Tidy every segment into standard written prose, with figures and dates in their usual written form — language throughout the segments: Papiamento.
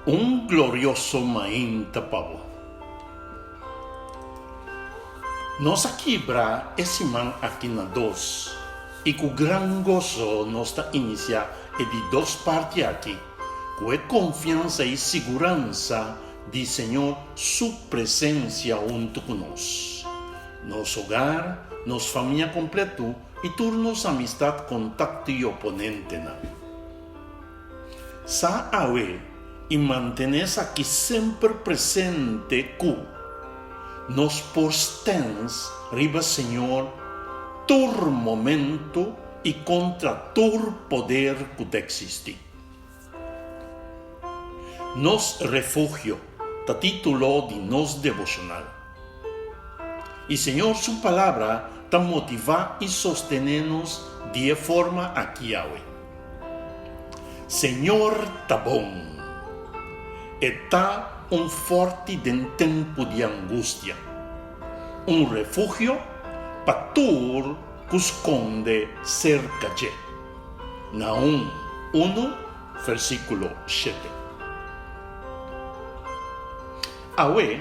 Un glorioso mainta pa bo. Nos a kibra e siman aki na dos i ku gran goso nos ta inisiá e di dos parti aki ku e konfiansa i siguransa di Señor su presensia huntu ku nos, nos hogar, nos famia kompletu i tur nos amistat, kontakto i oponentenan. Sa awe i mantené esaki semper presente ku nos por stens riba Señor tur momento i kontra tur poder ku ta eksistí. Nos refugio ta título di nos devoshonal. I Señor su Palabra ta motivá i sostené nos di e forma aki awe. Señor ta bon. E ta un fòrti den tempu di angustia, un refugio pa tur ku skonde serka dje. Nahum unu, versíkulo shete. Awe,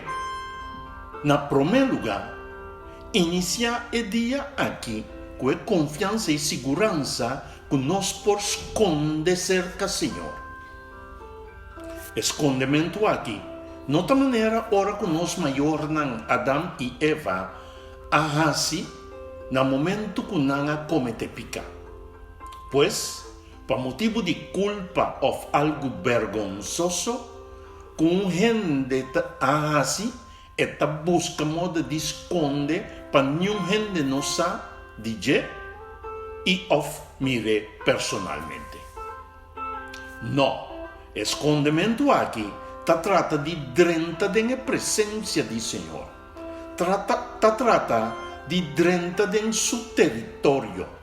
na promé lugá, inisiá e dia aki ku e konfiansa i siguransa ku nos por skonde serka Señor. E skondementu aki no ta manera ora ku nos mayornan Adam i Eva a hasi na momentu ku nan a kometé piká. Pues, pa motibu di kulpa òf algu bergonsoso ku un hende ta a hasi, e ta buska moda di skonde pa niun hende no sa di dje i òf mir'é personalmente. Nò, e skondementu aki ta trata di drenta den e presensia di Señor. Trata ta trata di drenta den su teritorio.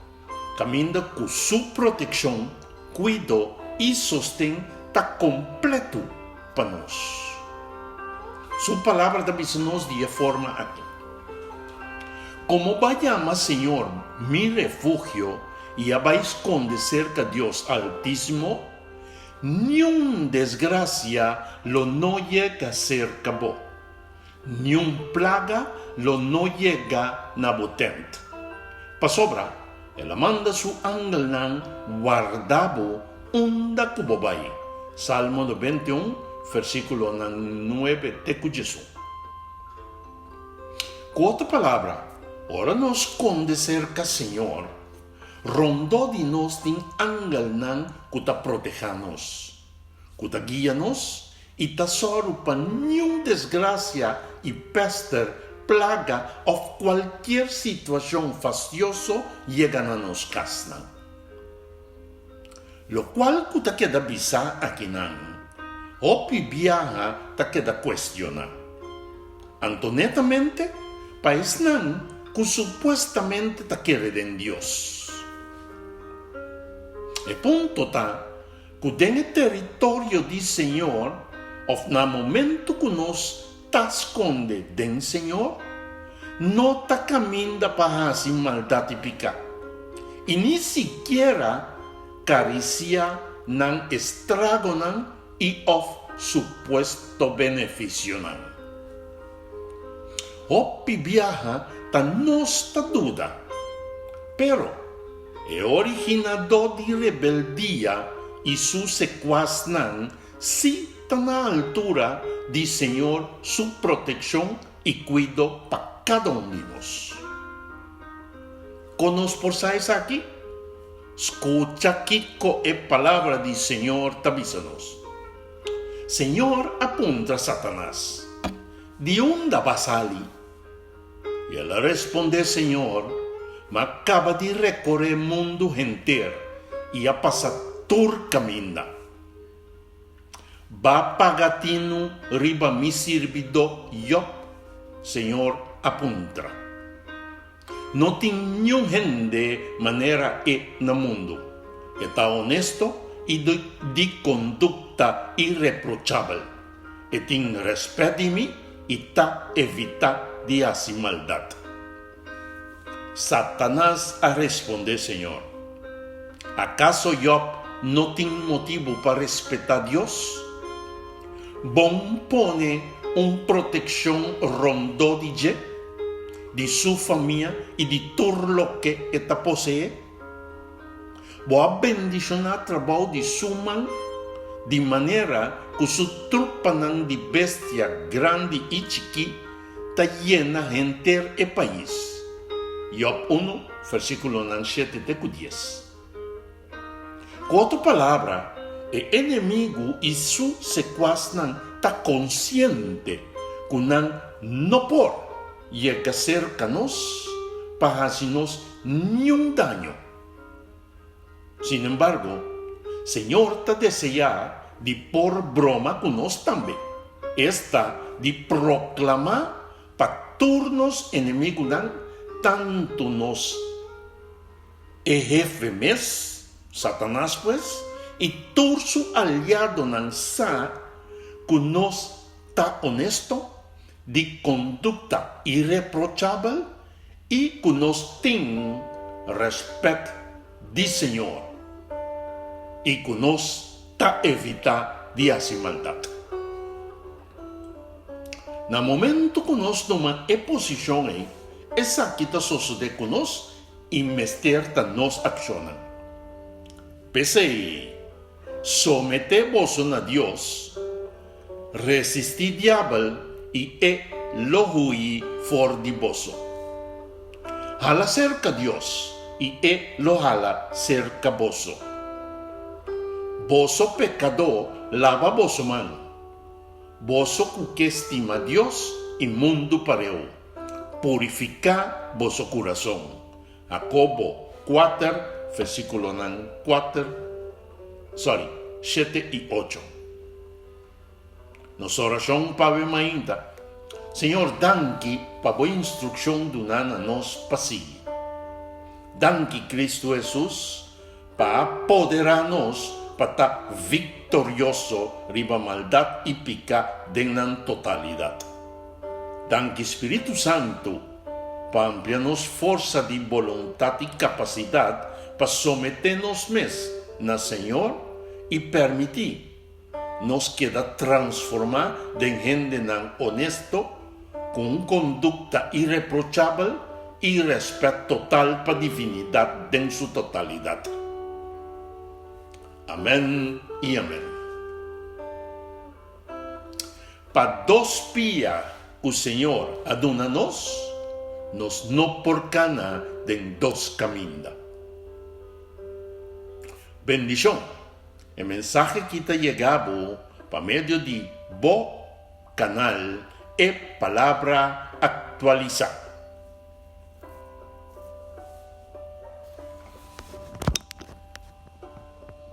Kaminda ku su protekshon, kuido i sosten ta kompletu pa nos. Su Palabra ta bisa nos di e forma aki, Komo bo a yama Señor mi refugio i a bai skonde serka Dios Altísimo, niun desgrasia lo no yega serka bo. Niun plaga lo no yega na bo tent. Pasobra el a manda su angelnan warda bo unda ku bo bai. Salmo 91, versíkulonan nuebe te ku diesun. Ku otro palabra, ora nos skonde serka Señor, rondó di nos tin angelnan ku ta protehá nos. Ku ta guia nos i ta sòru pa niun desgrasia i pèster, plaga òf kualkier situashon fastioso yega na nos kasnan. Lokual ku ta keda bisá akinan, hopi biaha ta keda kuestioná. Anto netamente pa esnan ku supuestamente ta kere den Dios. E punto ta Ku den e teritorio di Señor, òf na momentu ku nos ta skonde den Señor, no ta kaminda pa hasi maldat i piká, i ni sikiera karisiá nan estragonan i òf supuesto benefisionan. Hopi biaha ta nos ta duda. Pero, e originadó di rebeldia i su sekuasnan sí ta na altura di Señor su protekshon i kuido pa kada un di nos. Kon nos por sa esaki? Skucha kiko e Palabra di Señor ta bisa nos. Señor a puntra Satanas, Di unda b'a sali? I el a respondé, Señor, m'a kaba di rekoré mundu henter i a pasa tur kaminda. B'a paga tinu riba mi sirbidó Yòb? Señor a puntra. No tin niun hende manera e na mundu. E ta honesto i di kondukta ireprochabel. E tin rèspèt di mi i ta evitá di hasi maldat. Satanas a respondé Señor, Akaso Yòb no tin motibu pa respetá Dios? Bon pone un protekshon rondó di dje, di su famia i di tur loke e ta poseé. Bo a bendishoná trabou di su man, di manera ku su trupanan di bestia grandi i chikí ta yena henter e pais. Job unu, versíkulonan shete te ku dies. Ku otro palabra, e enemigu i su sekuasnan ta konsiente ku nan no por yega serka nos pa hasi nos niun daño. Sinembargo, Señor ta deseá di por broma ku nos tambe, esta di proklamá pa tur nos enemigunan, tantu nos. E hefe mes, Satanas pues, i tur su aliadonan sa ku nos ta onesto, di kondukta ireprochabel i ku nos tin rèspèt di Señor i ku nos ta evitá di hasi maldat. Na momentu ku nos tuma e posishon ei, esaki ta sosodé ku nos I mester ta nos akshonnan. P'esei, someté boso na Dios, resistí diabel i e lo hui for di boso. Hala serka Dios i e lo hala serka boso. Boso pekadó laba boso man, boso ku ke stima Dios i mundu pareu. Purifiká boso kurason. Hakobo kuater, versíkulonan kuater, sòri, shete i ocho. Nos orashon pa awe mainta, Señor danki pa bo instrukshon duná na nos pa sigui. Danki Kristu Hesus pa a poderá nos pa ta viktorioso riba maldat i piká den nan totalidat. Danki Spiritu Santu pa amplia nos forsa di boluntat i kapasidat pa someté nos mes na Señor i permití nos keda transformá den hendenan honesto ku un kondukta ireprochabel i rèspèt total pa divinidat den su totalidat. Amèn i amèn. Pa dos pia ku Señor a duna nos, nos no por kana den dos kaminda. Bendishon! E mensahe ki ta yega bo pa medio di bo kanal E Palabra Aktualisá.